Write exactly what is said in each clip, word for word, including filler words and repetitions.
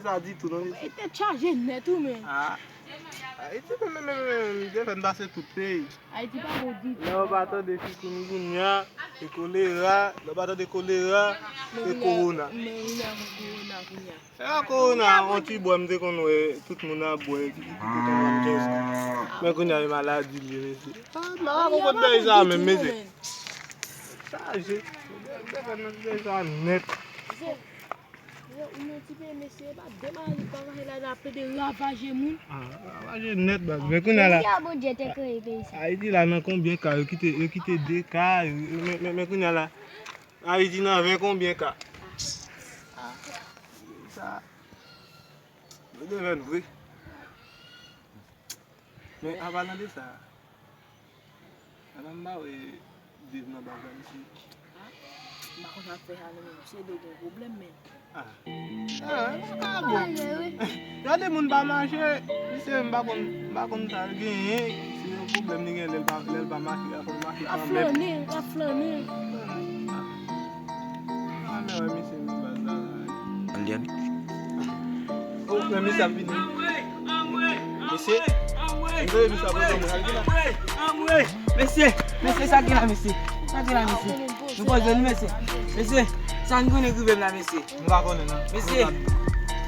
Sa ditou non mesye. Tèt chaje nèt wi men. Ah. Ayiti menm menm menm menm, m te fè n pase tout peyi. Ayiti pa bon ditou. Lè w pa tande chikungunya, e kolera, lè w pa tande kolera, e kowona. Men wi la, men wi la, men wi la, men wi la. Se pa kowona, yon ti bwè m te konn wè tout moun ap bwè ki, ki, ki te konn vann kenz goud. Men kounye a e maladi l ye mesye. Ah, m pa konprann bagay sa menm mesye. Chaje. M te fè nan ti bagay sa nèt. Yo, ou nan ti peyi mesye, pa de maladi pa mache la, la plede ravaje moun. Ah, ravaje nèt baz. Men kounye a la. Ki a Bondye te kreye peyi sa? Ayiti la nan konbyen ka? Yo kite, yo kite de ka. Yo, men, men, men kounye a la. Ayiti nan ven konbyen ka? Ah, sa. Yo devèn vre. Men anpalan de sa, Ala m pa wè Dave nan baz la mesye. Ah, m pa konn sa k fè sa non men, misye dwe gen pwoblèm men. Ah. Ah, sa pa bon. Gade moun pa mache, misye m pa konn, m pa konn sa l genyen, se yon pwoblèm li gen lè l pa, lè l pa mache, la fò l mache kanmenm. L ap flane, l ap flane. Ah, men wè misye nan baz la. Ann li, ann li. Oh, men misye ap vini. Mesye, m voye misye ap poze mwen. Al vin la. Mesye, mesye, sa gen la, mesye? Sa gen la, mesye? Nou poze nou, mesye. Mesye, sa n konnen k rive m la, mesye? M pa konnen non. Mesye,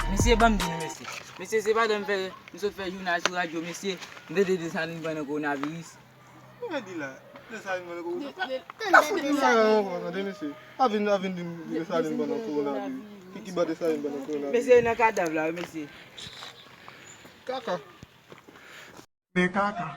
mesye, ban m di nou, mesye. Mesye, se pandan m fè, m sot fè jounal sou radyo, mesye, m tande Desalin pran nan kowonaviris. Mwen di la, Desalin mwen ko. Pa fout m bagay ankò, tande mesye. Pa vin, pa vin di m Desalin ban nan kowonaviris. Ki, ki ban Desalin ban nan kowonaviris? Mesye nan kadav la wi mesye. Kaka. Men kaka.